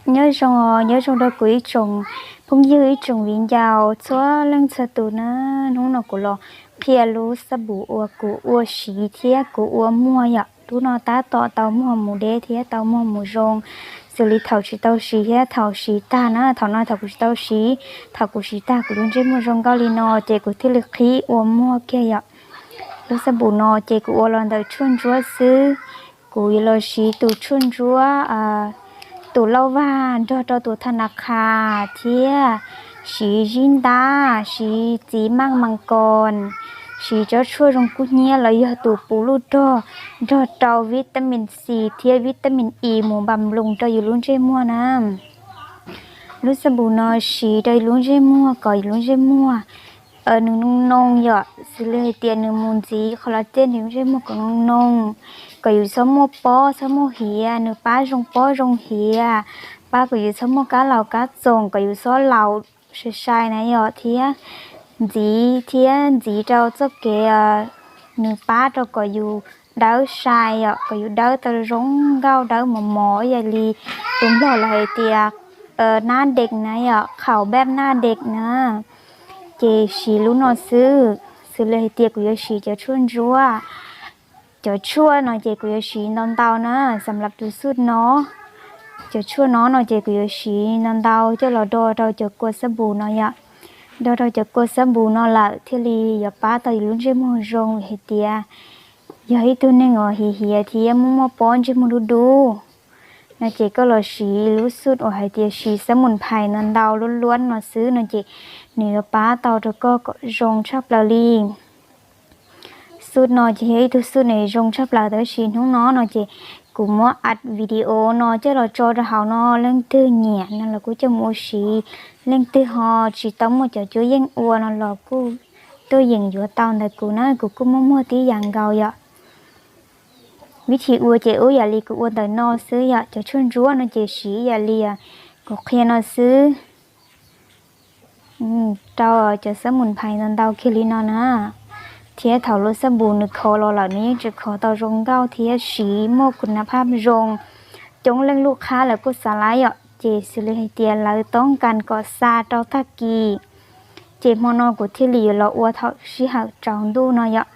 Nyob zoo, nyob zoo rau kuv ib tsoom phooj ywg ib tsoom viv ncaus txhua leej txhua tus na. Hnub no kuv los qhia lub xab npum uas kuv ua siv thiab kuv ua muag yom. Lub no tab tom tau muag mus deb thiab tau muag mus zoo, xws li thaum tsis tau siv thiab thaum siv tag na. Thaum no thaum kuv tsis tau siv, thaum kuv siv tag kuv lub ntsej muag zoo nkauj li no ces kuv thiaj li qhib ua muag kiag yom. Lub xab npum no ces kuv ua los ntawm tshuaj ntsuab xwb. Kuv yuav los siv tus tshuaj ntsuab, tus lauj vag nrog rau tus tha na qha thiab siv zib ntab, siv txiv maj mas kos, siv tsob tshuaj zoo kub hnyiab los yog tus puv luj rog nrog rau vitamin C thiab vitamin E mus npas nploos rau yus lub ntsej muag na. Lub xab npum no siv rau yus lub ntsej muag kom yus lub ntsej muag nws noo noo yom, xws li hais tias nws mus ntxiv qhov los tej nws lub ntsej muag kom noo noo, kom yus txhob muaj pob txhob muaj hiav, nws pab zoo pob zoo hiav, pab kom yus txhob muaj kab laus kab txoos, kom yus txhob laus sai sai na yom, thiab ntxiv thiab ntxiv rau txoj kev, nws pab rau kom yus dawb sai yom, kom yus dawb tau zoo nkauj dawb mos mos ib yam li tus nplog lawv hais tias nab dej na yom, qhaum npab nab dej na. Ces siv lub no xwb, xws li hais tias kuv yuav siv cov tshuaj ntsuab. Cov tshuaj no ces kuv yuav siv ntau ntau na, xam lab tus xuj no. Cov tshuaj no no ces kuv yuav siv ntau ntau coj los do rau cov kua xab npum no yom. Do rau cov kua xab npum no lawm thiaj li yuav pab tau yus lub ntsej muag zoo, vim hais tias yog ib tug neeg uas hiav hiav thiab muaj muaj pob ntsej muag dub dub no ces koj los siv lub xuj uas hais tias siv xab mus phais no ntau luab luab no xwb no ces nws yuav pab tau rau koj kom zoo tshaj plaws li. Xuj no ces yog ib tug xuj nws zoo tshaj plaws, tab sis hnub no no ces kuv muab a video no coj los tso rau hauv no, leej twg nyiam no los kuj coj mus ua siv, leej twg ho tsis tau muaj cov cuab yeej ua no los kuj tuaj yeem yuav tau ntawm kuv na, kuv kuj muaj muag tib yam nkaus yom. Vib thim ua ces ua yam li kuv ua ntawm no xwb yom, cov tshuaj ntsuab no ces siv yam li kuv qhia no xwb. Rau cov xab mus phais ntau ntau kiag li no na, thiab thaum lub xab npum nws khov los lawm nws yeej tseem khov tau zoo nkauj thiab siv muaj kun na phab zoo. Coob leej lub qhab lawv kuj xav lawm yom, ces xws li hais tias lawv toob kas kom xa rau tag kis, ces hmo no kuv thiaj li yuav los ua thaum sij hawm tsaus ntuj no yom.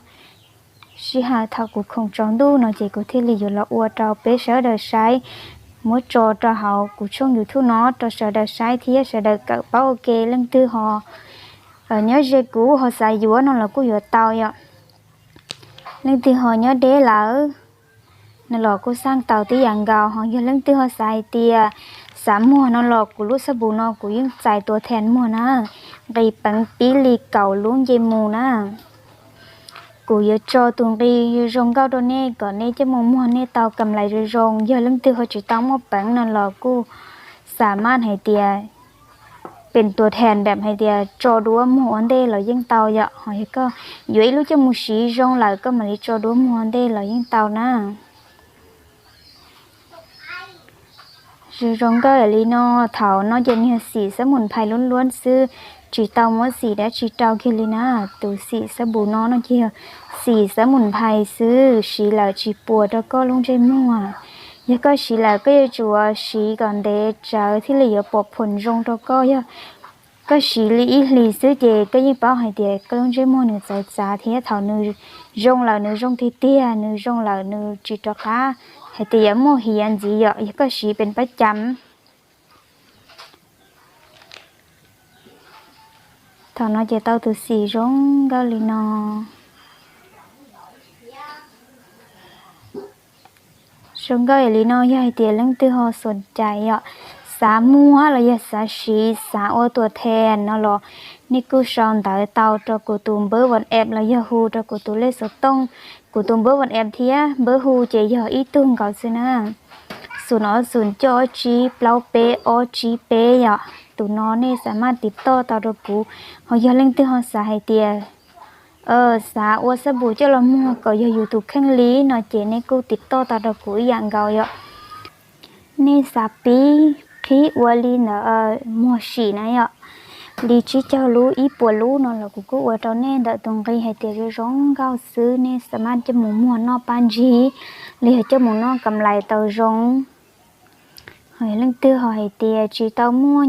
Sij hawm thaum kuv khoom tsaus ntuj no ces kuv thiaj li yuav los ua rau peb sawv daws saib, muab tso rau hauv kuv tshooj YouTube no rau sawv daws saib thiab sawv daws kawm paub ua ke. Leej twg ho nyob ze kuv ho xav yuav no los kuj yuav tau yom. Leej twg ho nyob deb lawm no los kuj xaj tau tib yam nkaus. Ho yog leej twg ho xav hais tias xav muag no los kuv lub xab npum no kuv yeej txais tua thas muag na, nqis peev pib li kaum lub nce mus na. Kuv yuav tso tus nqi zoo nkauj rau nej kom nej coj mus muag nej tau kam lais zoo zoo. Yog leej twg ho tsis tau muaj peev no los kuj xa maj hais tias pem tua thas npam hais tias tso duab muag ua ntej los yeej tau yom. Ho yog koj yuav ib lub coj mus siv zoo lawm koj mam li tso duab muag ua ntej los yeej tau na. Zoo zoo nkauj li no, thaum no ces nws yog xim xab mus phais luab luab xwb, tsis tau muab xim dab tsi rau kiag li na. Tus xim xab npum no no ces yog xim xab mus phais xwb, siv lawm tsis puas rau koj lub ntsej muag. Yog koj siv lawm koj yuav tsum siv kom ntev tsawv thiaj li yuav pom phoom zoo rau koj. Yog koj siv li ib hlis xwb ces koj yeej paub hais tias koj lub ntsej muag nws txawv txav thiab thaum nws zoo lawm nws zoo tiag tiag, nws zoo lawm nws tsis rov qab hais tias yuav muaj hiav ntxiv yom. Yog koj siv pem pab cam Thaum no ces tau tus xim zoo nkauj li no. Zoo nkauj li no yog hais tias leej twg ho xom cai yom, xav muag los yog xav siv xav ua tuam thej no los nej kuj sau ntawv tau rau kuv tus npawb WhatsApp los yog hu rau kuv tus lej xov tooj. Kuv tus npawb WhatsApp thiab npawb hu ces yog ib tug nkaus xwb na. Xoom ob xoom cuaj ob tsib plaub peb ob tsib peb yom. Tus no nej xav maj tiv toj tau rau kuv. Ho yog leej twg ho xav hais tias xav ua xab npum coj los muag kom yog yus tus kheej li no ces nej kuj tiv toj tau rau kuv ib yam nkaus yom. Nej xav pib qhib ua li ntawd muag sim na yom, li tsib caug lub ib puas lub no los kuv kuj ua rau nej ntawm tus nqi hais tias zoo zoo nkauj xwb, nej xav maj coj mus muag noj paj ntsig, los yog coj mus noj kam lais tau zoo. Leej twg ho hais tias tsis tau muaj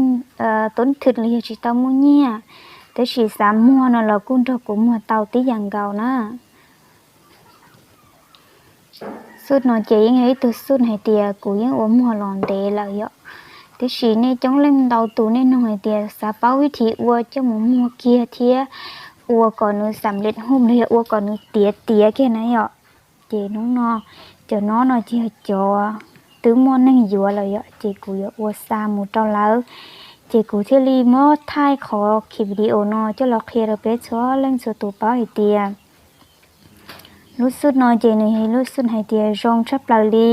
tub thwj los yog tsis tau muaj nyiaj, tab sis xav muag no los kuj nrog kuv muag tau tib yam nkaus na. Xub no ces yeej yog ib tug xub hais tias kuv yeej ua muag los ntev lawm yom. Tiam sis nej coob leej ntau tus nej nug hais tias xav paub vib thib ua coj mus muag kiag thiab ua kom nws xam lij hub los yog ua kom nws tiav tiav kiag na yom. Ces hnub no cov no no ces yog cov twb muaj neeg yuav lawm yom, ces kuv yuav ua xa mus rau lawv. Ces kuv thiaj li muab thaij qhov ki video no coj los qhia rau peb txhua leej txhua tus paub hais tias lub xub no ces nws yog lub xub hais tias zoo tshaj plaws li.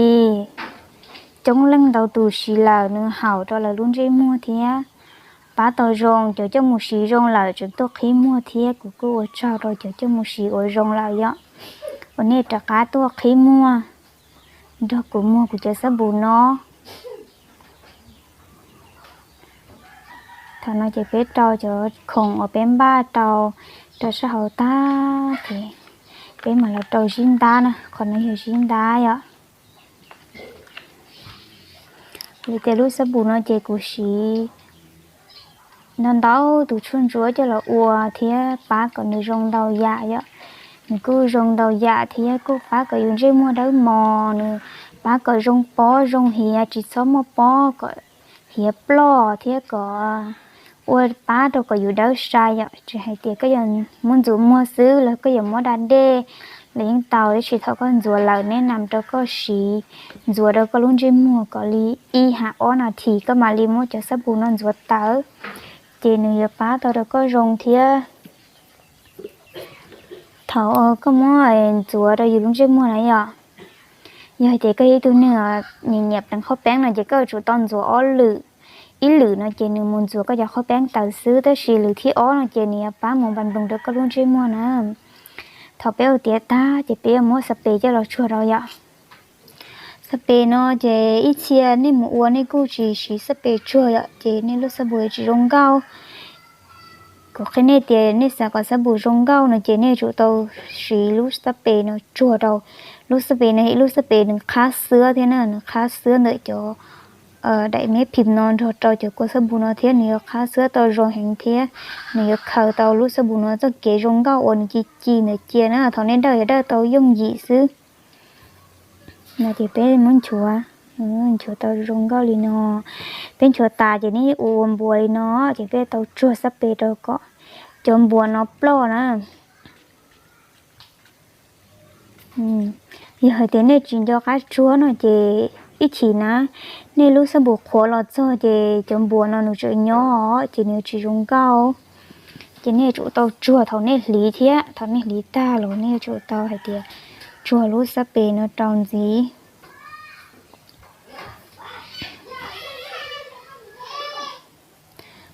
Coob leej ntau tus siv lawm nws haum rau lawv lub ntsej muag thiab pab tau zoo. Cov coj mus siv zoo lawm tseem tuaj qhib muag thiab, kuv kuj ua tsaug rau cov coj mus siv ua zoo lawm yom. Uas nej rov qab tuaj qhib muag nrog kuv muag kuv cov xab npus no. Thaum no ces peb rau cov khoom uas peb npaj rau rau sab hauv tag ces peb mam los rau zib ntab na, qhov no yog zib ntab yom. Vim tias lub xab npus no ces kuv siv ntau ntau tus tshuaj ntsuab coj los ua thiab pab kom nws zoo ntau yam yom. Nws kuj zoo ntau yam thiab kuj pab kom yus ntsej muag dawb mos, nws pab kom zoo pob zoo hiav, tsis txhob muaj pob, kom hiav ploj thiab kom ua pab rau kom yus dawb sai yom. Tsis hais tias koj yuav muab ntxuav muag xwb los koj yuav muab da dej los yeej tau, tab sis thaum koj ntxuav lawm nej nam rau koj siv ntxuav rau koj lub ntsej muag kom li ib hab ob nas this koj mam li muab cov xab npus no ntxuav tawm, ces nws yuav pab tau rau koj zoo thiab. Thaum koj muab ntxuav rau yus lub ntsej muag na yom, yog hais tias koj yog ib tug neeg nyiam nyiam pleev qhaub peeb no ces koj yuav tsum tau ntxuav ob lwm. Ib lwm no ces nws mus ntxuav koj cov qhaub peeb tawm xwb, tab sis lwm thib ob no ces nws yuav pab mus npas nploos rau koj lub ntsej muag na. Thaum peb ua tiav tag ces peb yuav muab xab pes coj los tsuag rau yom. Xab pes no ces ib txhia nej mus ua nej kuj tsis siv xab pes tsuag yom, ces nej lub xab npus tsis zoo nkauj. Kuv qhia nej tias nej xav kom xab npus zoo nkauj no ces nej yuav tsum tau siv lub xab pes no tsuag rau. Lub xab pes no yog ib lub xab pes nws qhab xwab thiab na, nws qhab xwab ntawm cov daim meb phim no nrog rau cov kua xab npus no thiab nws yuav qhab xwab tau zoo heev thiab nws yuav khaws tau lub xab npus no txoj kev zoo nkauj uas nws ci ci ntawd cia na. Thaum nej dawj yuav dawj tau yooj yim xwb. No ces peb muab nchuav, nchuav tau zoo nkauj li no. Peb nchuav tas ces nej ua ua npuas li no, ces peb tau tsuag xab pes rau kom cov npuas no ploj na. Yog hais tias nej tsis nco qab tsuag no ces ib chim na nej lub xab npus qhuav los txog ces cov npuas no nws tseem nyob ces nws tsis zoo nkauj. Ces nej yuav tsum tau tsuag thaum nej hliv thiab, thaum nej hliv tag los nej yuav tsum tau hais tias tsuag lub xab pes no rau ntxiv.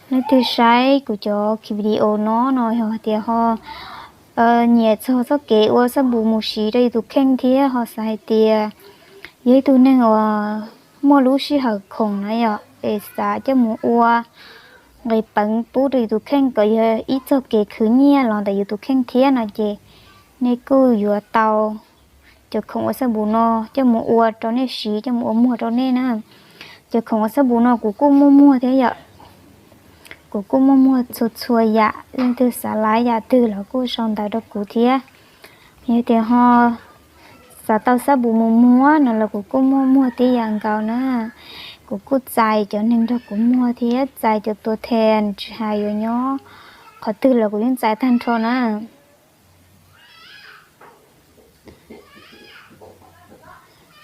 Leej twg saib kuv cov video no no yog hais tias ho nyiam txog txoj kev ua xab npus mus siv rau yus tus kheej thiab ho xav hais tias yog ib tug neeg uas muaj lub sij hawm khoom na yom, es xav coj mus ua nqis peev pub rau yus tus kheej kom yog ib txoj kev khwv nyiaj los ntawm yus tus kheej thiab no ces nej kuj yuav tau cov khoom ua xab npus no coj mus ua rau nej siv, coj mus ua muag rau nej na. Cov khoom ua xab npus no kuv kuj muaj muag thiab yom. Kuv kuj muaj muag txhua txhua yam, leej twg xav laib yam twg los kuj sau ntawv rau kuv thiab. Yog tias ho xav tau xab npus mus muag no los kuv kuj muaj muag tib yam nkaus na. Kuv kuj txais cov neeg nrog kuv muag thiab txais cov tua them tsis hais yuav nyob qhov twg los kuv yeej txais tag nrho na.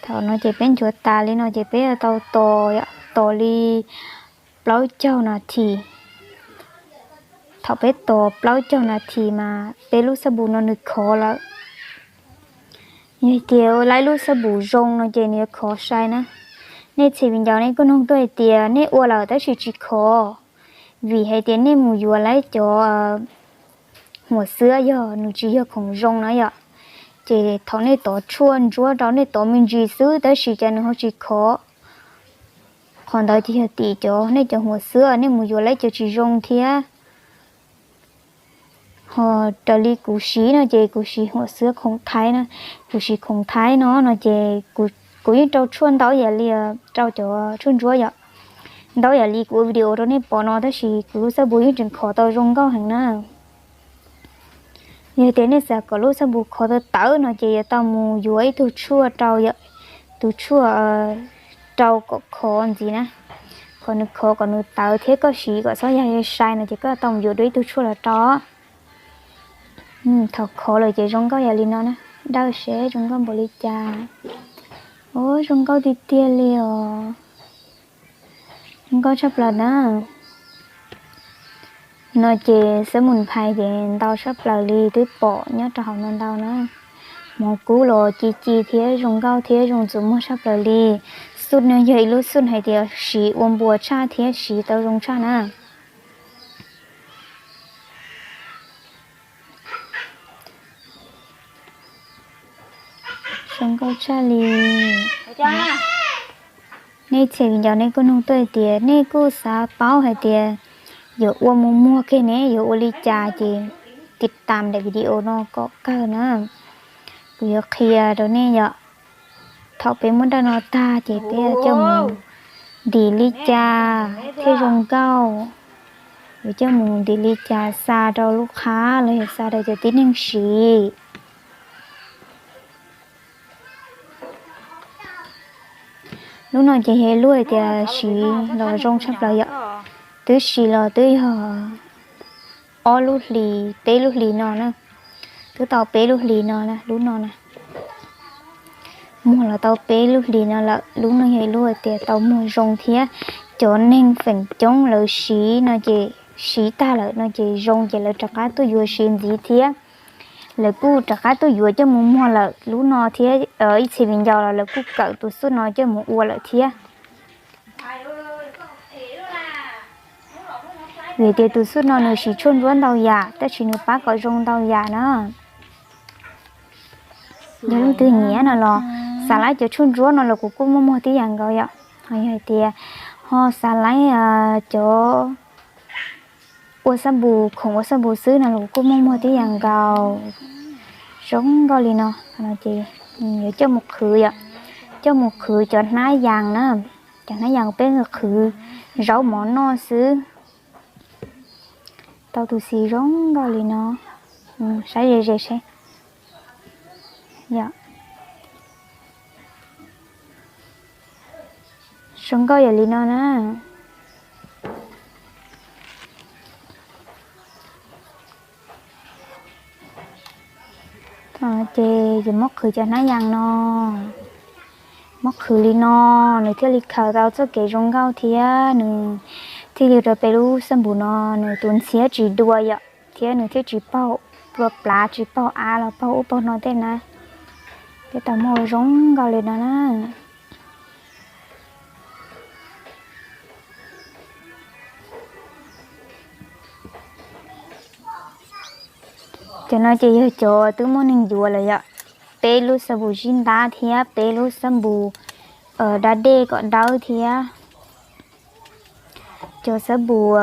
Thaum no ces peb nchuav tas li no ces peb yuav tau tos, tos li plaub caug nas this. Thaum peb tos plaub caug nas this mas peb lub xab npus no nws khov lawm. Yog tias laib lub xab npus zoo no ces nws yuav khov sai na. Nej txhia viv ncaus nej kuj nug tuaj hais tias nej ua lawm tab sis tsis khov, vim hais tias nej mus yuav laib cov huam xwab yog nws tsis yog khoom zoo na yom. Ces thaum nej tov tshuaj ntsuab rau nej tov me ntsis xwb tab sis cas nws ho tsis khov. Qhov ntawd ces yog tim cov nej cov huam xwab, nej mus yuav laib cov tsis zoo thiab. Ho raws li kuv siv no ces kuv siv huam xwab khoom Thaib na. Kuv siv khoom Thaib no no ces kuv yeej rau tshuaj ntau yam li rau cov tshuaj ntsuab yom. Ntau yam li kuv ua video rau nej pom no tab sis kuv lub xab npus yeej tseem khov tau zoo nkauj heev na. Yog tias nej xav kom lub xab npus khov tau tawv no ces yuav tau mus yuav ib tug tshuaj rau, tus tshuaj rau kom khov ntxiv na, kom nws khov kom nws tawv thiab koj siv kom txhob ya sai no ces koj tau mus yuav dua ib tug tshuaj los rau. Thaum khov lawm ces zoo nkauj yam li no na, dawb seb zoo nkauj npaum li cas. Ua zoo nkauj tiag tiag li os. Zoo nkauj tshaj plaws na. No ces xab npus phais ces ntau tshaj plaws li, twb pom nyob rau hauv no ntau na. Hmoov kub los ci ci thiab zoo nkauj thiab zoo txuas muag tshaj plaws li. Xub no yog ib lub xub hais tias siv ua npua tshaj thiab siv tau zoo tshaj na. Zoo nkauj tshaj li. Nej txhia viv ncaus nej kuj nug tuaj hais tias nej kuj xav paub hais tias yuav ua mus muag kiag ne yuav ua li cas ces tiv tam daim video no kom kawg na. Kuv yuav qhia rau nej yom. Thaum peb muab dawj no tag ces peb yuav coj mus ntim li cas thiaj zoo nkauj. Yuav coj mus ntim li cas xa rau lub qhab los yog xa rau cov tib neeg siv. Lub no ces yog ib lub hais tias siv los zoo tshaj plaws yom. Twb siv los twb yog ob lub hlis peb lub hlis no na. Twb tau peb lub hlis no na, lub no na. Muag los tau peb lub hlis no lawm, lub no yog ib lub hais tias tau muag zoo thiab cov neeg feem coob lawv siv no ces siv tag lawm no ces zoo ces lawv rov qab tuaj yuav siv ntxiv thiab. Lawv kuj rov qab tuaj yuav coj mus muag lawm lub no thiab, ib txhia viv ncaus los lawv kuj kawm tus xub no coj mus ua lawm thiab. Vim tias tus xub no nws siv tshuaj ntsuab ntau yam tab sis nws pab kom zoo ntau yam na. Yog leej twg nyiam no los xav laib cov tshuaj ntsuab no los kuv kuj muaj muag tib yam nkaus yom. Ho yog hais tias ho xav laib cov ua xab npus, khoom ua xab npus xwb no los kuv kuj muaj muag tib yam nkaus. Zoo nkauj li no, no ces yuav coj mus qhwv yom, coj mus qhwv cov hnab yas na, cov hnab yas peb qhwv zaub mov noj xwb. Tau tus xim zoo nkauj li no, saib ze ze seb. Zoo nkauj yam li no na. Ces yus muab qhwv cov hnab yas no, muab qhwv li no, nws thiaj li khaws tau txoj kev zoo nkauj thiab nws thiaj li ua rau peb lub xab npus no nws tus ntxhiab tsis dua yom, thiab nws thiaj tsis paug plua plav tsis paug av los paug ub paug no tej na. Peb tau muaj zoo nkauj li no na. Cov no ces yog cov twb muaj neeg yuav lawm yom. Peb lub xab npus zib ntab thiab peb lub xab npus da dej kom dawb thiab cov xab npus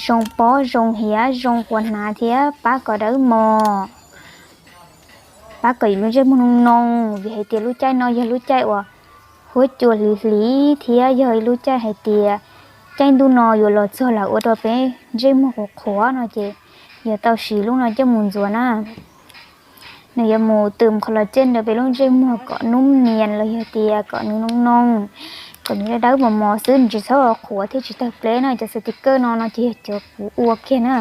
zoo pob zoo hiav zoo quas hnav thiab pab kom dawb mos, pab kom yus lub ntsej muag noo noo, vim hais tias lub caij no yog lub caij uas huab cua hliv hliv thiab yog ib lub caij hais tias caij ntuj no yuav los txog lawm ua rau peb ntsej muag qhuav qhuav no ces yuav tau siv lub no coj mus ntxuav na. Nws yuav mus twm qhov los coj rau peb lub ntsej muag kom nub nias los yog tias kom nws noo noo, kom nws dawb mos mos xwb, nws tsis txhob qhuav thiab tsis tawg pleb na. Cov xas tis kawj no no ces yog cov kuv ua kiag na.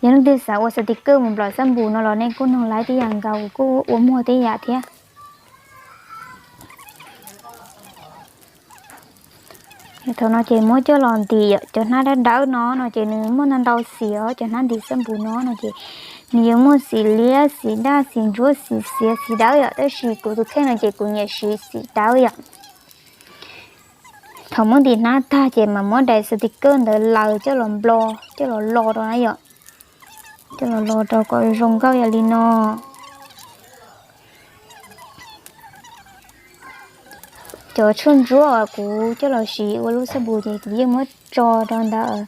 Yog leej twg xav ua xas tis kawj mus nplawm xab npus no los nej kuj noog laib tib yam nkaus, kuv kuj ua muag tib yam thiab. Thaum no ces muab coj los ntim cov hnab dawb dawb no no ces nws muaj ntau ntau xim os, cov hnab ntim xab npus no no ces nws yuav muaj xim liab, xim daj, xim ntsuab, xim xiav, xim dawb yom, tab sis kuv tus kheej no ces kuv nyiam siv xim dawb yom. Thaum muab ntim hnab tag ces mam muab daim xas tis kawj ntawd laws coj los nplo, coj los lo rau na yom, coj los lo rau kom zoo nkauj yam li no. Cov tshuaj ntsuab uas kuv coj los siv ua lub xab npus ces kuv yeej muab tso rau ntawm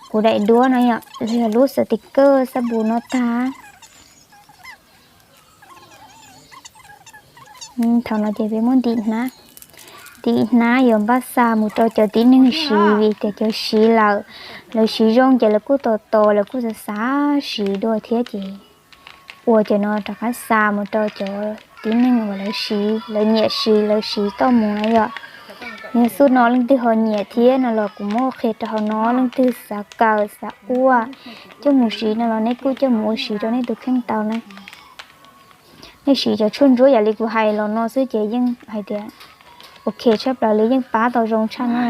kuv daim duab no yom, los yog lub xas tis kawj xab npus no tag. Thaum no ces peb muab ntim hnab, tim hnab yuav npaj xa mus rau cov tib neeg siv, vim tias cov siv lawm, lawv siv zoo ces lawv kuj tos tos, lawv kuj xav xav siv dua thiab ces ua cov no rov qab xa mus rau cov tib neeg uas lawv siv, lawv nyiam siv, lawv siv tau mus na yom. Yog xub no leej twg ho nyiam thiab no los kuv muab qhia rau hauv no, leej twg xav kawm xav ua coj mus siv no los nej kuj coj mus ua siv rau nej tus kheej tau na. Nej siv cov tshuaj ntsuab yam li kuv hais los no xwb ces yeej hais tias ok tshaj plaws li, yeej pab tau zoo tshaj na.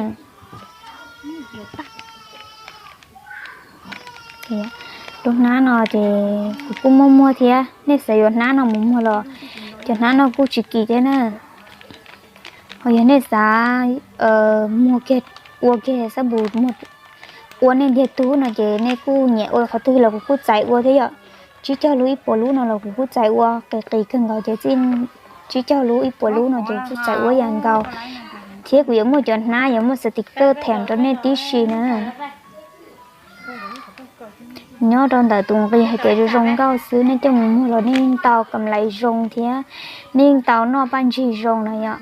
Lub hnab no ces kuv kuj muaj muag thiab, nej xav yuav hnab no mus muag los cov hnab no kuj tsis kim thiab na. Ho yog nej xav muag kiag, ua kiag xab npus muag ua nej ntiag tug no ces nej kuj nyiam ua qhov twg los kuv kuj txais ua thiab yom. Tsib caug lub ib puas lub no los kuv kuj txais ua, qis qis kawg nkaus ces txij tsib caug lub ib puas lub no ces kuj txais ua yam nkaus. Thiab kuv yuav muaj cov hnab yuav muaj sticker them rau nej tib si na. Nyob rau ntawm tus nqi hais tias zoo zoo nkauj xwb, nej coj mus muag los nej yeej tau kam lais zoo thiab, nej yeej tau noj paj ntsig zoo na yom.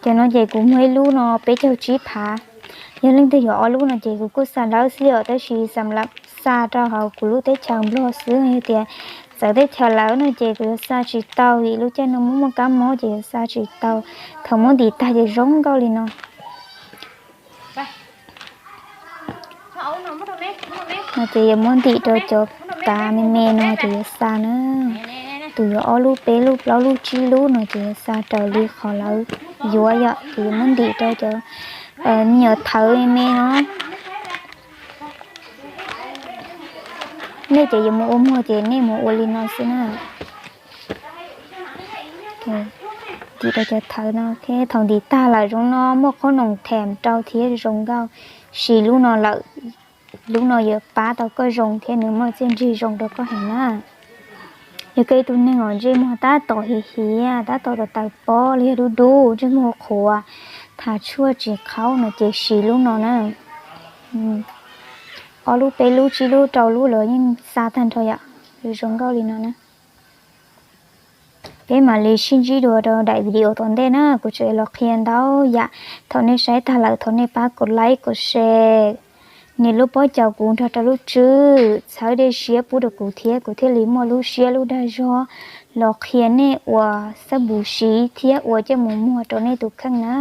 Cov no ces kuv muag ib lub no peb caug tsib phav. Yog leej twg yuav ob lub no ces kuv kuj xa dawb xwb yom, tab sis xam lam xa rau hauv kuv lub teb chaws Nplog xwb. Yog tias txawv teb chaws lawm no ces kuv yuav xa tsis tau, vim lub caij no muaj muaj kab mob ces yuav xa tsis tau. Thaum muab ntim tag ces zoo nkauj li no. No ces yuav muab ntim rau cov kav me me no ces yuav xa na. Tus yuav ob lub, peb lub, plaub lub, tsib lub no ces yuav xa raws li qhov lawv yuav yom. Ces yuav muab ntim rau cov me nyuam thawv me me no. Nej ces yuav mus ua muag ces nej mus ua li no xwb na. Ntim rau cov thawv no, thaum ntim tag lawm zoo no muaj qhob noom them rau thiab zoo nkauj. Siv lub no lawm, lub no yuav pab tau koj zoo thiab nws muaj txiaj ntsig zoo rau koj heev na. Yog koj ib tug neeg uas ntsej muag tab tom hiav hiav, tab tom tawv pob los yog dub dub, ntsej muag qhuav, tham tshuaj tsis qhaub no ces siv lub no na. Ob lub, peb lub, tsib lub, rau lub los yeej xa tag nrho yom. Zoo nkauj li no na. Peb mam li sib ntsib dua rau daim video tom ntej na, kuv tseem los qhia ntau yam. Thaum nej saib tag lawm thov nej pab kom like kom share nias lub pob caus kuv nrog rau lub tswb txhawb dej siab pub rau kuv thiab kuv thiaj li muaj lub siab lub dag zog los qhia nej ua xab npus siv thiab ua coj mus muag rau nej tus kheej na.